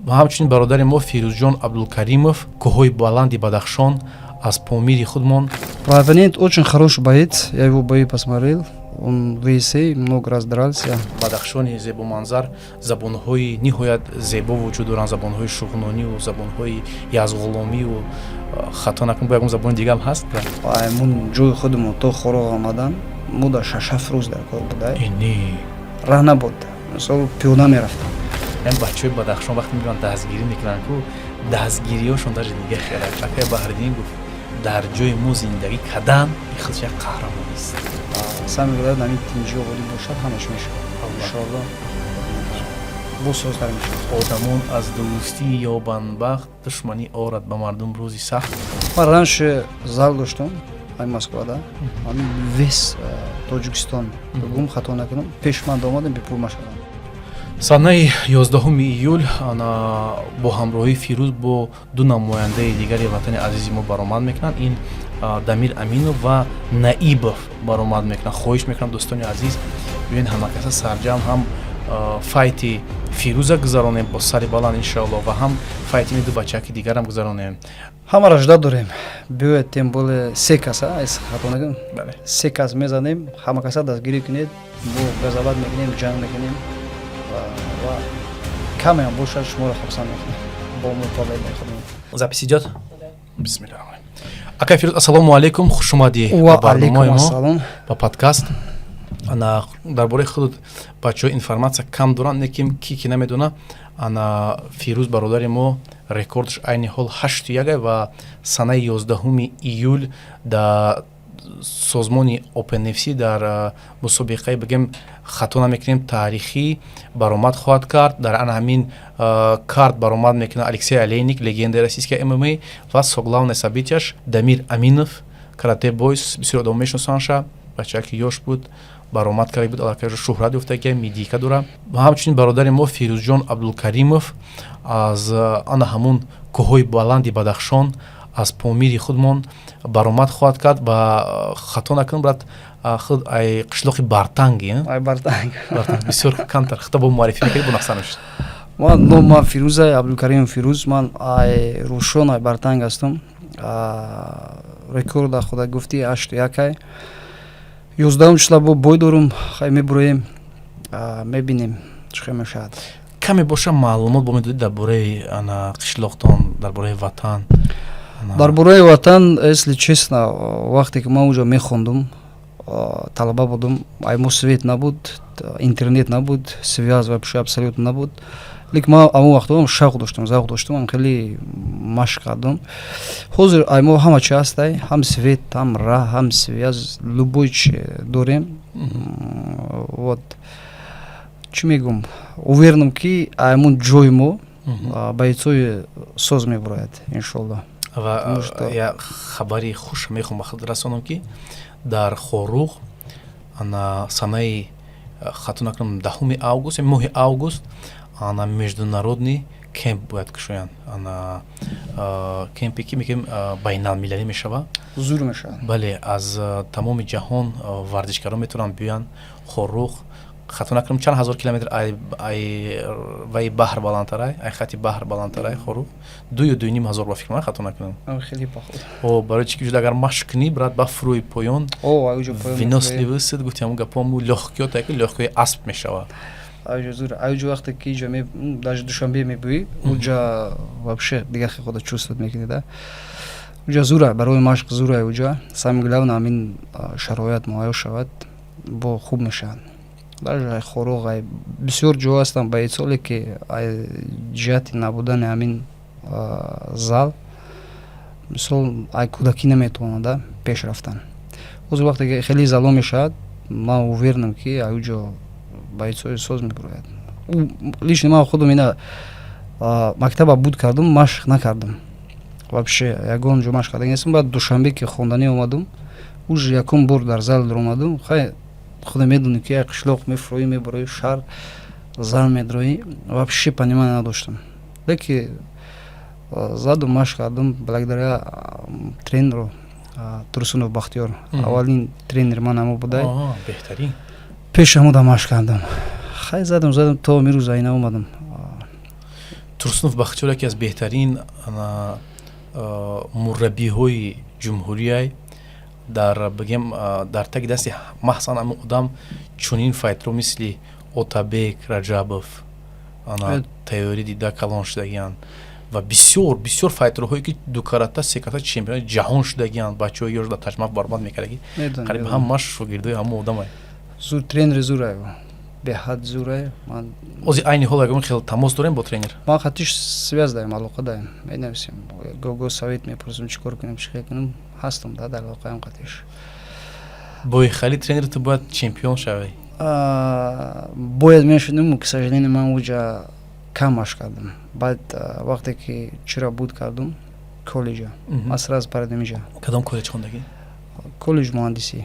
Ва ҳамчунин бародари мо Фирӯзҷон Абдулкаримов, кӯҳҳои баланди Бадахшон, аз Помири худмон. Оппонент очень хороший боец, я его бои посмотрел. Он в WSA много раз дрался. Бадахшони зебоманзар забонҳои ниҳоят зебо вуҷуд доранд, забонҳои шуғнониву забонҳои язғуломиву, хато накун, бо ягон забони дигаам ҳаст. Аймун ҷои худамон то Хоруғ омадан мо дар 6-7 рӯз дар кор будай. Ини. Раҳ набуд, мисол, пиёда мерафтам. Ям бачаҳои Бадахшон вақте мебинанд, дастгирӣ мекунанд ку, дастгириҳошон даже дига хеле. Акай Баҳриддин гуфт, дар ҷои мо зиндагӣ кардан ин худш як қаҳрамонист. Самое главное, ҳамин тинҷӣ, ободӣ бошад, ҳамаш мешавад, иншоалло, боз созтар мешавад. Одамон аз дӯстӣ ёбанд бахт, душманӣ орад ба мардум рӯзи сахт. Ман раньше зал доштам ҳамин Москвада, ҳамин весь Тоҷикистон, гум хато накунам, пеш ман омадам, бепул машавам. Санаи 11 июл ана бо ҳамроҳии Фирӯз бо ду намояндаи дигари ватани азизи мо баромад мекунанд. Ин Дамир Аминов ва Наибов баромад мекунанд. Хоҳиш мекунам, дӯстони азиз, биёед, ҳамакаса сарҷамъ ҳам файти Фирӯза гузаронем бо сари баланд, иншоалло, ва ҳам файти ин ду бачаки дигарам гузаронем. Ҳамаро ждать дорем, биёед, тем более се каса, хато накунам, се кас мезанем. Ҳама каса дастгирӣ кунед, мо газават мекунем, ҷанг мекунем ва камеам бошад, шуморо хурсанд мекунем бо мо победа худмон. Запись идёт. Бисмилла. Акай Фирӯз, ассалому алайкум, хуш омадӣ ба барномаи мо, ба подкаст. Ана, дар бораи худ бачаҳо информатсия кам доранд, лекин ки намедона, ана Фирӯз бародари мо рекордш айни ҳол 8-1 ва санаи 11 июл дар созмони OpenFC дар мусобиқаи, бигем, хато намекунем, таърихӣ баромад хоҳад кард. Дар ана ҳамин карт баромад мекунад Алексей Олейник, легендаи российская ММА, ва главное событияш Дамир Аминов, Карате Бойс, бисёр одам мешиносанша, бачаки ёш буд, баромад карда буд, аллакай шӯҳрат ёфтагия, медийка дора. Ва ҳамчунин бародари мо Фирӯзҷон Абдулкаримов аз ана ҳамун кӯҳҳои баланди Бадахшон, аз Помири худмон баромад хоҳад кард ва, хато накунам, брат, худ ай қишлоқи Бартанги. Ай Бартанг. Бисёр камтар худта бо муаррифӣ мекардӣ, бо нақса мешуд. Ман ном ман Фирӯза Абдулкарим Фирӯз, ман ай Рӯшон, ай Бартанг ҳастам. Рекорда худа гуфтӣ, 8-1-ай. 11 числа бо бой дорум, хай, мебуроем, мебинем, чӣ хел мешавад. Каме боша маълумот бо медодӣ дар бораи ана қишлоқтон, дар бораи ватан. Дар бораи ватан, если честно, вақте ки ман уҷо мехондум, талаба будум, ай мо свет набуд, интернет набуд, связь вообще абсолютно набуд. Лекин ман ҳамон вақтҳо шавқ доштам, завқ доштам, ам хеле машқ кардам. Ҳозир ай мо ҳама чи ҳастай: ҳам свет, ҳам раҳ, ҳам связь, любой чи дорем. Вот чӣ мегӯм, уверенам, ки аймон ҷои мо бойцои соз мебурояд, иншолло. Ва як хабари хуш мехоҳам ба худ расонам, ки дар Хоруғ ана санаи, хато накунам, 10 август, моҳи август, ана международный кемп бояд кушоянд. Ана кемпе ки мегӯем, байналмилалӣ мешавад. Зур мешавад. Бале, аз тамоми ҷаҳон варзишгарон метавонанд биёянд. Хоруғ, хато накунам, чанд ҳазор километр ай ваи баҳр баландтарай, ай хати баҳр баландтарай Хоруғ, 2 ё 2,5 ҳазор, ба фикр ман, хато накунам. Хеле поход. О, барои чи ки агар машқ кунӣ, брат, ба фурӯи поён выносливость гуфти, ҳамун гапому лёгкиё ки лёгкиёи асп мешавад. Аҷо зур, аҷо вақте ки иҷо даже Душанбе мебӯӣ, уҷа вообще дигар худо чувствовать мекунӣ да. Уҷа зура, барои машқ зура уҷа. Самое главное, ҳамин шароят муҳайё шавад, бо хуб мешавад. Даже ай Хоруғ, ай бисёр ҷо ҳастанд бойцоле, ки ай ҷиҳати набудани ҳамин зал, мисол, ай кӯдакӣ наметавонад да пеш рафтан. Ҳозир вақте ки хеле зало мешавад, ман уверенам, ки ай уҷо бойцои соз мебурояд. Лично ман худам ина мактаба буд кардам, машқ накардам, вообще ягон ҷо машқ карда нестам. Баъд Душанбе ки хонданӣ омадум, уж якум бор дар зал даромадум. Хай, худо медонӣ, ки як қишлоқ мефуроӣ, мебароӣ шаҳр, зал медроӣ, вообще понимание надоштам. Леки задум, машқ кардам, благодаря тренеру Турсунов Бахтиёр, аввалин тренер ман ҳамо будай. Беҳтарин. Пеш ҳамуда машқ кардам. Хай, задум, задум, то имрӯз айна омадам. Турсунов Бахтиёр яке аз беҳтарин мураббиҳои ҷумҳурияй. Дар бигем, дар таги дасти маҳсан ҳамин одам чунин файтеро, мисли Отабек Раҷабов, ана тайёрӣ дида калон шудагиянд ва бисёр бисёр файтерҳое, ки дукарата, секарата чемпиони ҷаҳон шудагиянд, бачаҳои ёш дар Ташмаф баромад мекардагӣ, қариб ҳамаш шогирдои ҳамон одамай. Зур тренери, зурай, беҳад зурай. Ман Ози айни ҳол ягон хел тамос дорем бо тренер? Ман хатиш связь даем, алоқа даем, менависем, го совет мепурсем, чӣ кор кунем, чӣ хел кунем. Ҳастам да дар алоқаям қатиш. Бо хали тренер ту бояд чемпион шавӣ. Бояд мешудем. К сожалению, ман уҷа кам машқ кардам. Баъд вақте ки чира буд кардум, коллеҷа, ман сразу паридам иҷа. Кадом коллеҷ хондагӣ? Коллеҷ муҳандисӣ.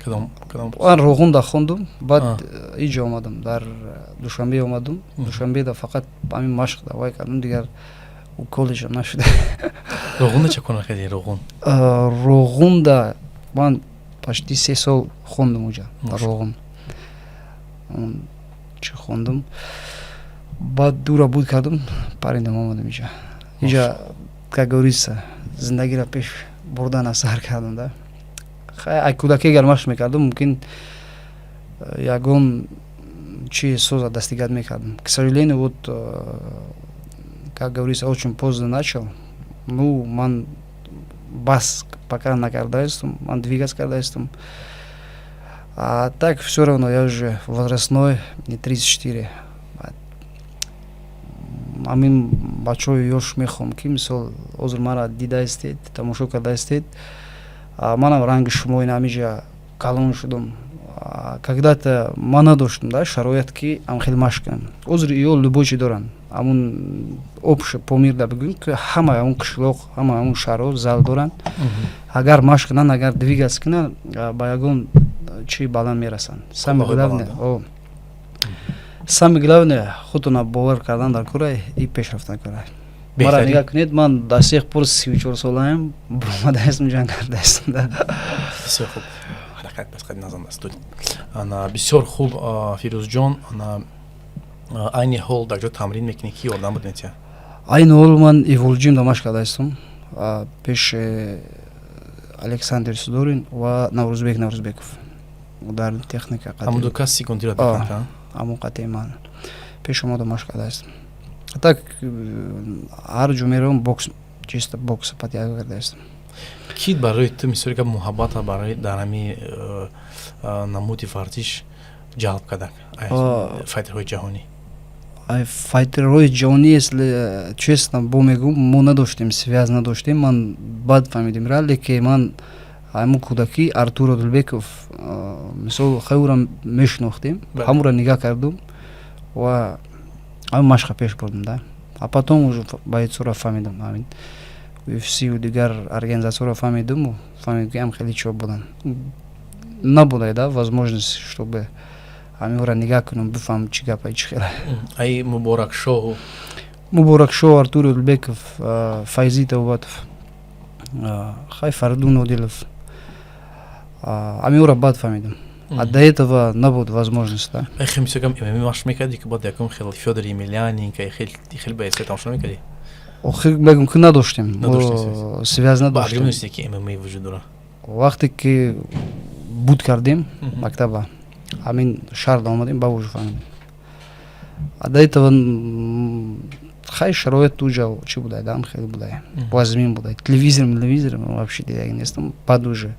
Ман Роғунда хондум, баъд иҷа омадам, дар Душанбе омадум. Душанбеда фақат ҳамин машқ давай кардум, дигар коллеҷам нашуда. Роғунда ча кор накардӣ, Роғун? Роғунда ман почти 3 сол хондум уҷа, дар Роғун чӣ хондум. Баъд дура буд кардум, париндам, омадам иҷа. Иҷа, как говорится, зиндагиро пеш бурдан сар кардам да. Ай кӯдакӣ агар машқ мекардум, мумкин ягон чи соза достигать мекардам. К сожалению, вот, как говорится, очень поздно начал. Ну, ман бас пока накардаистум, ман двигаться кардаистум. А так все равно я уже возрастной, мне 34. Ҳамин бачаҳои ёш мехоҳам, ки мисол ҳозир мара дидаистед, тамошо кардаистед, манам ранги шумо ин ҳамиҷа калон шудум. Когда-то ман надоштам да шароят, ки ам хеле машқ кунам. Ҳозир ё любой чи доранд, ҳамун общий Помирда бигӯем, ки ҳама ҳамун қишлоқ, ҳама ҳамун шаҳрҳо зал доранд. Агар машқ кунанд, агар двигаться кунанд, ба ягон чи баланд мерасанд. Самое главное, самое главное, худтона бовар кардан дар кора и пеш рафтан кора. Мара нигаҳ кунед, ман до сих пор 34 солаем, буромадаистам, ҷанг кардаистам. Бисёр хуб, ҳаракат бас қад назан астуд. Ана, бисёр хуб, Фирӯзҷон. Ана, айни ҳол дар ҷо тамрин мекунӣ, ки ёрдам буд метия? Айни ҳол ман Эволҷим да машқ кардаистам, пеши Александр Судорин ва Наврӯзбек Наврӯзбеков дар техника. Ҳамун ду кас секундира? Ҳамун қатъи ман пеш омода машқ кардаистам. Так ҳар ҷо меравам, бокс, чисто бокс подъяга кардаистам. Ки барои ту, мисоли гап, муҳаббата барои дар ҳами намуди варзиш ҷалб кардак, файтерҳои ҷаҳонӣ? Файтерҳои ҷаҳонӣ, если честно бо мегӯм, мо надоштем, связь надоштем. Ман баъд фаҳмидем, леки ман ҳамун кӯдакӣ Артур Одилбеков, мисол, хай, ӯра мешинохтем, ҳамура нигаҳ кардум ва ҳамин машқа пеш бурдум да. А потом уже бойцора фаҳмидам, ҳамин UFC дигар организатсияро фаҳмидуму фаҳмидам, ки ам хеле чиҳо буданд. Набуда да возможность, чтобы ҳаминро нигаҳ кунам, бифаҳмам, чӣ гапа, чӣ хела. Ай Муборакшоҳу? Муборакшоҳ, Артур Одилбеков, Файзи Тавбатов, хай, Фаридун Одилов, ҳаминро баъд фаҳмидам. А до этого набуд возможность да. Хел мисогам ММА машқ мекардӣ, ки баъд якум хел Фёдор Емельяненко, хел боецҳои тамошо мекардӣ? Охир мегум, ки надоштем, связь надоштем. Ки ММА вуҷуд дорад? Вақте ки буд кардем мактаба, ҳамин шаҳрда омадем, ба вуҷуд фаҳмидем. А до этого хай, шароит уҷа чӣ будай дам, хеле будай, вазмин будай. Телевизор вообще дидаги нестам. Баъд уже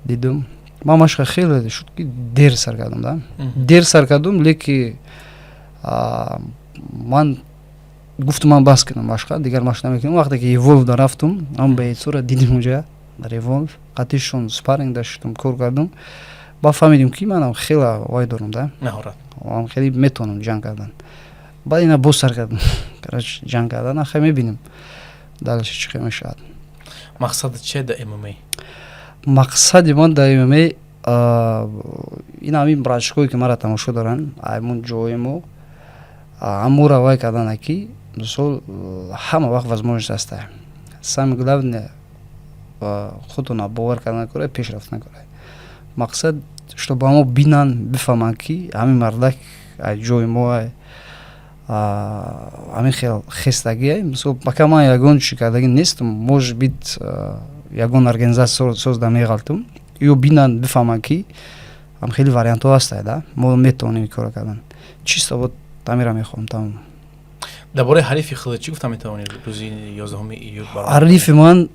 дидум. Ман машқа хеле шуд, ки дер сар кардам да, дер сар кардум, леки ман гуфтум, ман бас кунам машқа, дигар машқ намекунам. Вақте ки Эволвда рафтум, ҳам бойцора дидим, уҷа дар Эволв қатишон спарринг даштум, кор кардум, ба фаҳмидим, ки манам хеле вай дорам да, хеле метавонам ҷанг кардан. Баъд ина боз сар кардам, короче, ҷанг кардан. Ахай, мебинем дальше чӣ хел мешавад. Мақсадат чия да ММА? Мақсади ман дар ММА ин ҳамин братишкое, ки мара тамошо доранд, ҳамун ҷои мо ҳамура вай кардана, ки мисол ҳама вақт возможность ҳаста. Самое главное, худтона бовар кардан кора, пеш рафтан кора. Мақсад, чтобы ҳамо бинанд, бифаҳманд, ки ҳамин мардак ай ҷои мо. Ҳамин хел хестагия. Мисол, пока ман ягон чи кардагӣ нестам, может быть, ягон организация созда меғалтум, ё бинанд, бифаҳманд, ки ҳам хеле вариантҳо ҳастанд, да, мо метавонем ин корро кардан. Чисто вот тамира мехоҳам, тамом. Дар бораи ҳарифи худат чӣ гуфта метавонӣ рӯзи 11 июл? Ҳарифи ман,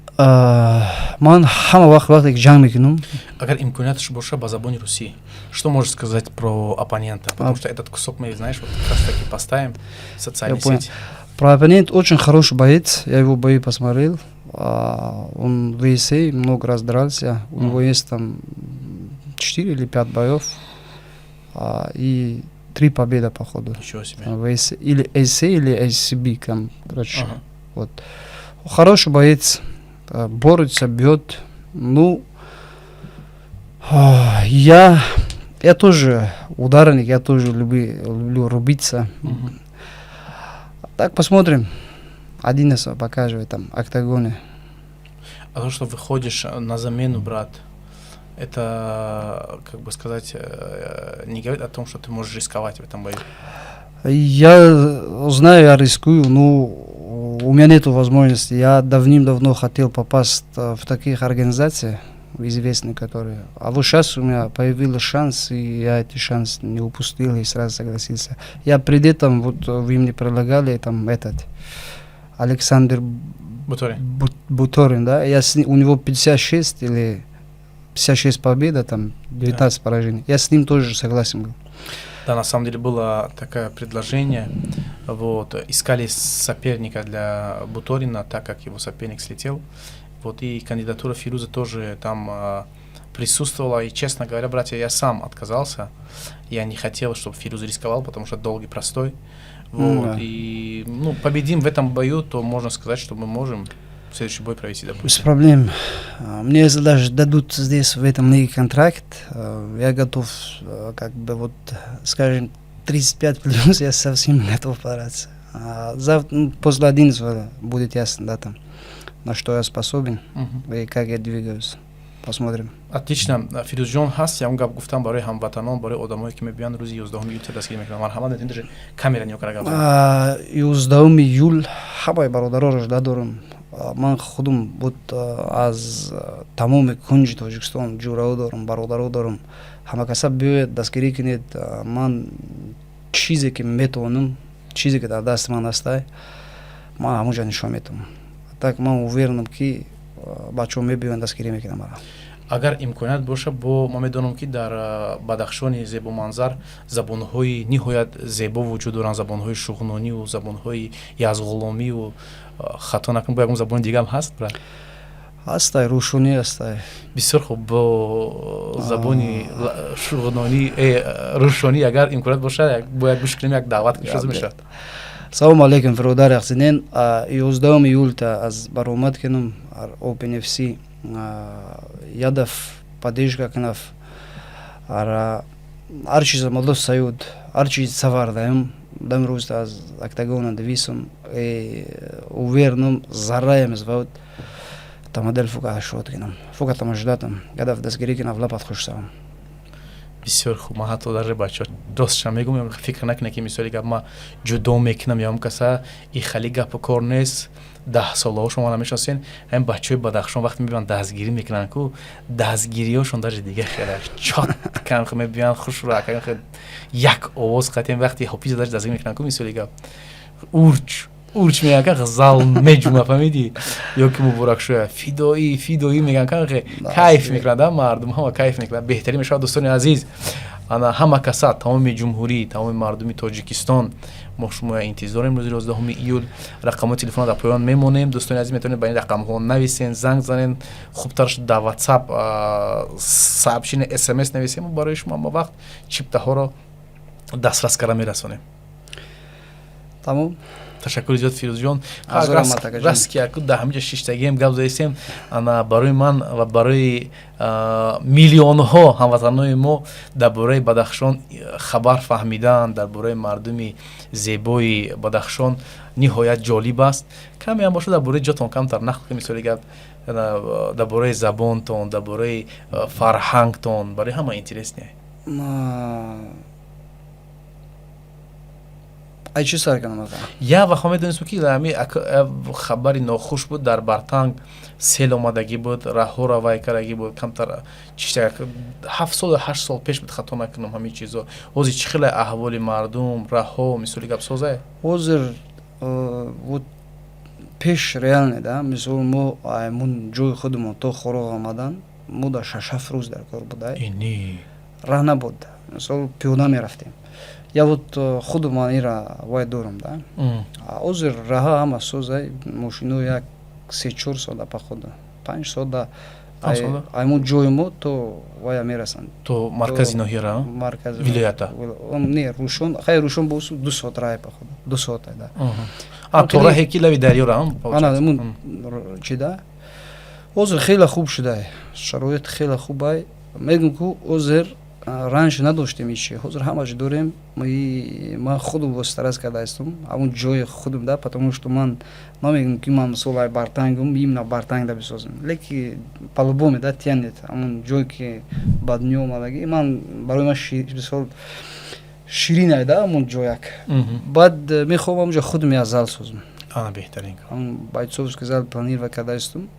ман ҳама вақт, вақте ки ҷанг мекунам. Агар имконияташ боша, ба забони русӣ что можешь сказать про оппонента, потому что этот кусок мы, знаешь, вот как раз таки поставим в социальные сети. Про оппонент: очень хороший боец, я его бои посмотрел. Он в ACA много раз дрался, у него есть там 4 или 5 боев и три победы, походу. Ничего себе. В ACA, или ACA, или ACB, там, короче. Вот. Хороший боец, борется, бьет. Ну, я тоже ударник, я тоже люблю рубиться. Так, посмотрим. 11 покажет там октагоне. А то, что выходишь на замену, брат, это, как бы сказать, не говорит о том, что ты можешь рисковать в этом бою? Я знаю, я рискую, но у меня нет возможности. Я давным-давно хотел попасть в таких организациях, известные которые. А вот сейчас у меня появился шанс, и я этот шанс не упустил и сразу согласился. Я перед этим, вот вы мне предлагали там этот Александр Буторин. Буторин, да, у него 56 или 56 победа, там 19 поражений. Я с ним тоже согласен был. Да, на самом деле было такое предложение. Вот, искали соперника для Буторина, так как его соперник слетел. Вот, и кандидатура Фируза тоже там присутствовала. И, честно говоря, братья, я сам отказался. Я не хотел, чтобы Фируз рисковал, потому что долгий простой. Вот, и, ну, победим в этом бою, то можно сказать, что мы можем следующий бой провести, Без допустим. Проблем. Мне если даже дадут здесь в этом лиге контракт, я готов, как бы вот, скажем, 35 плюс, я совсем готов подраться. А завтра, ну, после 11 будет ясно, да, там, на что я способен Мгм. И как я двигаюсь. Посмотрим. Отлично. Фирӯзҷон, ҳаст ягон гап гуфтан барои ҳамватанон, барои одамое, ки мебиёнд рӯзи 11 июл дастгирӣ мекунанд? Марҳамат, метавонед даже камера нигоҳ карда гап занед. 11 июл ҳамаи бародароро жда дорам. Ман худум буд аз тамоми кунҷи Тоҷикистон ҷӯрао дорам, бародаро дорам. Ҳама каса биёед, дастгирӣ кунед. Ман чизе ки метавонам, чизе ки дар дасти ман ҳастай, ман ҳамонҷа нишон метавонам. Так ман уверенам, ки бачаҳо мебиёянд, дастгирӣ мекунанд мара. Агар имконият боша, бо ман медонам, ки дар Бадахшони зебоманзар забонҳои ниҳоят зебо вуҷуд доранд, забонҳои шуғнониву забонҳои язғуломиву, хато накунам, бо ягон забони дигаам ҳаст, брат? Ҳастай, рӯшонӣ ҳастай. Бисёр хуб, бо забони шуғнонӣ, рӯшонӣ, агар имконият боша, бояд гӯш кунем, як даъват кунем, шоза мешавад. Салому алейкум, фиродари ахзинен. 11 июлта аз баромад кунам Open FC, ядав поддержка кунав, ҳар чиза мадо саюд, ҳар чиз савардаем дам рӯз аз октагона двисум, уверенам, зарраем звод тамадел фука шод кунам, фука тамаждатам, ядав дастгирӣ кунав, лапат хушсавам. Бисёр хуб. Ман ҳатто даже, бачаҳо, ростша мегӯм, фикр накунед, ки мисоли гап ма ҷудо мекунам ё каса и хали гапу кор нест. 10 солаҳо шумо намешиносен, ҳамин бачаҳои Бадахшон вақте мебиёнд, дастгирӣ мекунанд ку, дастгириҳошон даже дига хеле чоткан мебиёнд, хушрӯ, як овоз қатем, вақти ҳофиза даже дастгирӣ мекунанд ку, мисоли гап, урч урч мегӯян ка, зал меҷума, фаҳмидӣ, ё ки муборакшоя, фидоӣ, фидоӣ мегӯян ка, кайф мекунанд, мардум ҳама кайф мекунанд, беҳтарин мешавад. Дӯстони азиз, ана ҳама каса, тамоми ҷумҳурӣ, тамоми мардуми Тоҷикистон, мо шумо интизорем рӯзи 11 июл. Рақамҳои телефона дар поён мемонем. Дӯстони азиз, метавонед ба ин рақамҳо нависен, занг занен, хубтараш дар WhatsApp сообщение, СМС нависем, барои шумо ҳама вақт чиптаҳоро дастрас карда мерасонем. Тамом. Ташаккури зиёд, Фирӯзҷон. Раст ки яку дар ҳамиҷа шиштагием, гап заистем, ана барои ман ва барои миллионҳо ҳамватанони мо дар бораи Бадахшон хабар фаҳмидан, дар бораи мардуми зебои Бадахшон ниҳоят ҷолиб аст. Каме ҳам бошад, дар бораи ҷотон камтар нақл кунем, мисоли гап, дар бораи забонтон, дар бораи фарҳангтон, барои ҳама интересный. Ай чӣ сар кардам, ака? Я вақт медонистем, ки ҳами хабари нохуш буд, дар Бартанг сел омадагӣ буд, раҳҳоро вай кардагӣ буд камтар. Чиштак 7 сол, 8 сол пеш буд, хато накунам, ҳамин чизо. Ҳозир чӣ хеле аҳволи мардум, раҳҳо, мисоли гап, созае? Ҳозир вот пеш реально да, мисол, мо аймун ҷои худамон то Хороғ омадан мо дар 6-7 рӯз дар кор буда. Ини. Раҳ набуд, мисол, пиёда мерафтем. Я вот худу ман ира вай дорам да. Ҳозир раҳа ҳама созай, мошино як 3-4 соата, походу 5 соата аймун ҷои мо то вая мерасанд. То маркази ноҳияра? Маркази вилоята? Не, Рушон. Хай, Рушон бо 2 соат раҳ, походу 2 соата да. То раҳе ки лаби дарёра? Ана мун чи да, ҳозир хеле хуб шудай, шароит хеле хубай. Мегӯм, ку ҳозир раньше надоштем ҳичи, ҳозир ҳамаш дорем. Ман худум стараться кардаистум ҳамун ҷои худум да, потому что ман намегӯм, ки ман, мисол, ай Бартангум, именно Бартангда бисозем, леки по-любому да тянет ҳамун ҷое ки ба дунё омадагӣ. Ман барои ман, мисол, ширинай да ҳамун ҷояк. Баъд мехоҳам ҳамунҷо худум як зал созам. Ана, беҳтарин. Ҳамун бойцовский зал планировать кардаистум.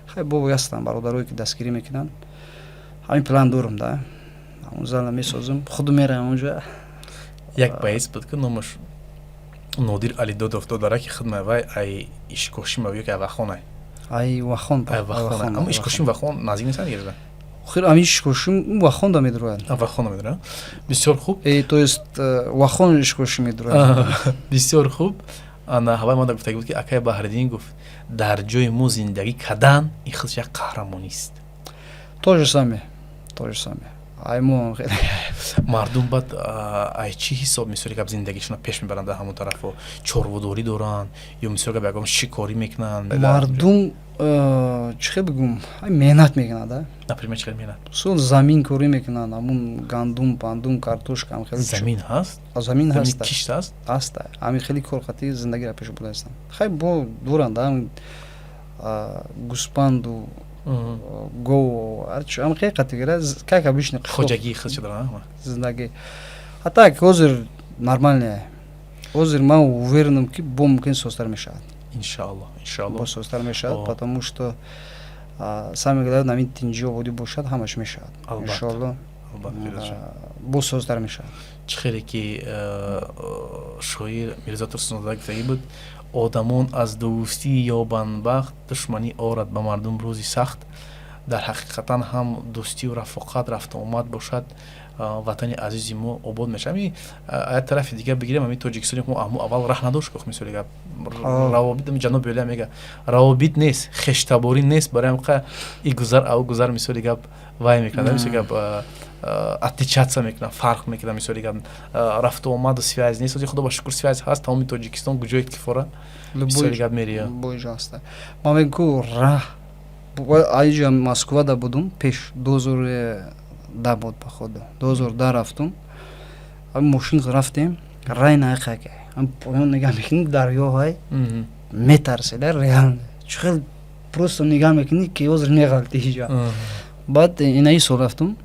Хай, бобо ҳастам, бародарое ки дастгирӣ мекунанд. Ҳамин план дорам да, ҳамун зала месозам, худум мераям онҷо. Як боец буд, ки номаш Нодир Алидодов, додараки хидма вай, ай Ишкошима ё ки Авахонай? Ай Вахон. Вахон. Аммо Ишкошим, Вахон наздик нестанд гирда? Охир ами Ишкошим Вахонда медурояд. Вахонда медурояд, бисёр хуб. То есть Вахон Ишкошим медурояд. Бисёр хуб. Ана ҳавай манда гуфтагӣ буд, ки акай Баҳриддин гуфт, дар ҷои мо зиндагӣ кардан ин худш як қаҳрамонист. То же самое, то же самое, ай мо. Мардум баъд ай чӣ ҳисоб, мисоли гап, зиндагишона пеш мебаранд дар ҳамон тарафо? Чорводорӣ доранд ё, мисоли гап, ягон шикорӣ мекунанд? Мардум, чӣ хел бигӯм, меҳнат мекунад да. Например, чӣ хел меҳнат? Мисол, замин корӣ мекунанд, ҳамун гандум, пандум, картошка. Хеле замин ҳаст? Замин ҳаст. Кишт ҳаст? Ҳаст. Ҳамин хеле кор қатӣ зиндагиро пеш бурда ҳастанд. Хай, бо доранд гӯспанду гов, ҳам хеле қатигира, как обычно. Хоҷагии худша доранд. Зиндагӣ. А так ҳозир нормально. Ҳозир ман уверен ам, ки бо мумкин созтар мешавад. Иншаалло, иншаалло. Бо созтар мешавад, потому что самое главное, ҳамин тинҷӣ, ободӣ бошад, ҳамаш мешавад, иншоалло, бо созтар мешавад. Чӣ хеле ки шоир Мирзо Турсунзода гуфтагӣ буд: «Одамон аз дӯстӣ ёбанд бахт, душманӣ орад ба мардум рӯзи сахт». Дар ҳақиқатан ҳам дӯстию рафоқат, рафтуомад бошад, ватани азизи мо обод мешавад. Ами як тарафи дигар бигирем, ами Тоҷикистони мо аммо аввал раҳ надошт, гуфт, мисоли гап, равобит, ҷаноби олия мега, равобит нест, хештаборӣ нест. Барои ҳамқа и гузар, ав гузар, мисоли гап, вай мекунад, мисоли гап, отличаться мекунад, фарқ мекунад, мисоли гап, рафту омаду связь нест. Худо ба шукр, связь ҳаст, тамоми Тоҷикистон куҷое ки фора, мисоли гап, мерия. Любой ҷо ҳаста. Ман мегӯм, ку раҳ аиҷа Москвада будум пеш, 2010 буд, походу 2010 рафтум, мошин рафтем, рай наақака, поён нигаҳ мекунӣ, дарёҳай, метарседа реально, чӣ хел просто нигаҳ мекунӣ, ки ҳозир меғалти ҳиҷа. Баъд инаи сол рафтум,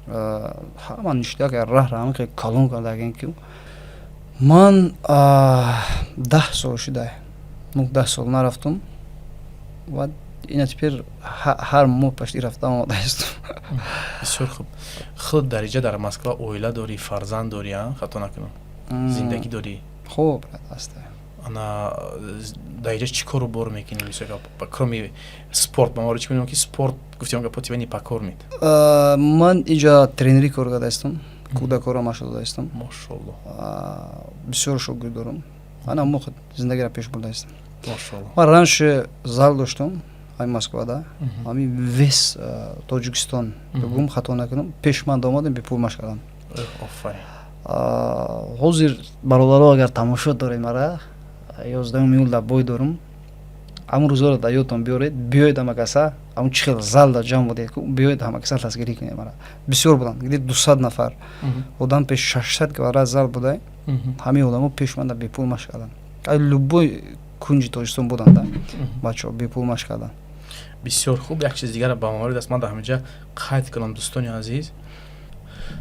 ҳама ништак, раҳ ҳама калон кардагин, ки ман 10 сол шуда, ну 10 сол нарафтум. Баъд ина теперь ҳар моҳ почти рафта омодаистум. Бисёр хуб. Худ дар иҷа, дар Москва, оила дорӣ, фарзанд дорӣ, хато накунам, зиндагӣ дорӣ? Хуб, брат, аста. Ана, дар иҷа чӣ кору бор мекунӣ, кроме спорт? Ба маро чӣ мебинам, ки спорт, гуфтем, гапо тебя не покормит. Ман иҷа тренерӣ кор кардаистам, кӯдакҳоро машғул додаистам. Мошалло. Бисёр шогирд дорам. Ана мо зиндагиро пеш бурдаистам. Мошалло. Ман раньше зал доштам ҳами Москвада, ҳами весь Тоҷикистон, бигӯм, хато накунам, пеш ман омадем, бепул машқ кардам. Офарин. Ҳозир, бародаро, агар тамошо доред, мара 11 июл дар бой дорум. Ҳамун рӯзоро дар ёдтон биёред, биёед ҳамакаса. Ҳамун чӣ хел залда ҷамъ будед, биёед ҳамакаса, дастгирӣ кунед мара. Бисёр буданд, где 200 нафар одам, пеш 600 квадрат зал будай. Ҳамин одамо пеш ман бепул машқ карданд. Любой кунҷи Тоҷикистон буданд да бачаҳо, бепул машқ карданд. Бисёр хуб. Як чиз дигара ба маврид аст, ман дар ҳаминҷа қайд кунам, дӯстони азиз.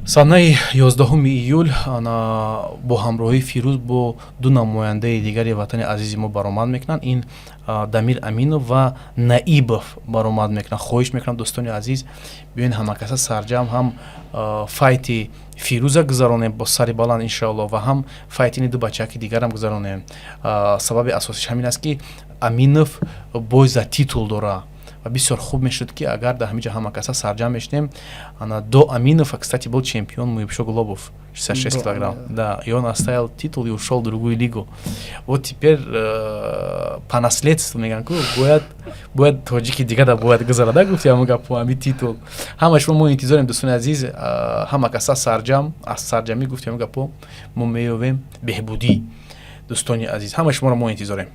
Санаи 11 июл ана бо ҳамроҳии Фирӯз бо ду намояндаи дигари ватани азизи мо баромад мекунанд. Ин Дамир Аминов ва Наибов баромад мекунанд. Хоҳиш мекунам, дӯстони азиз, биёен, ҳамакаса сарҷам ҳам файти Фирӯза гузаронем бо сари баланд, иншоалло, ва ҳам файти ини ду бачаки дигарам гузаронем. Сабаби асосиш ҳамин аст, ки Аминов бой за титул дора ва бисёр хуб мешуд, ки агар дар ҳамин ҷо ҳама каса сарҷам мешудем. Ана до Аминова, кстати, был чемпион Муибшо Глобов, 66 килограмм, да, и он оставил титул и ушел в другую лигу. Вот теперь по наследству, мегӯянд ку, бояд тоҷики дигар бояд гузарада, гуфти ҳамон гапу, ҳами титул. Ҳама шумо мо интизорем, дӯстони азиз, ҳама каса сарҷам, аз сарҷамӣ, гуфти ҳамон гапо, мо меёвем беҳбудӣ. Дӯстони азиз, ҳама шуморо мо интизорем.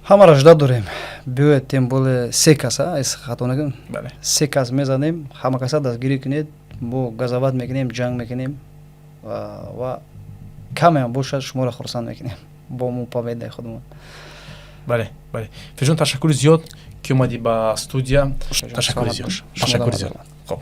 Ҳамаро ждать дорем, биёед, тем более се каса, эс хато накунам, се кас мезанем. Ҳама каса дастгирӣ кунед, мо газават мекунем, ҷанг мекунем ва камеам бошад, шуморо хурсанд мекунем бо мо победаи худмон. Бале, Фирӯзҷон, ташаккури зиёд, ки омадӣ ба студия. Ташаккури зиёд, ташаккури зиёд. Хоб.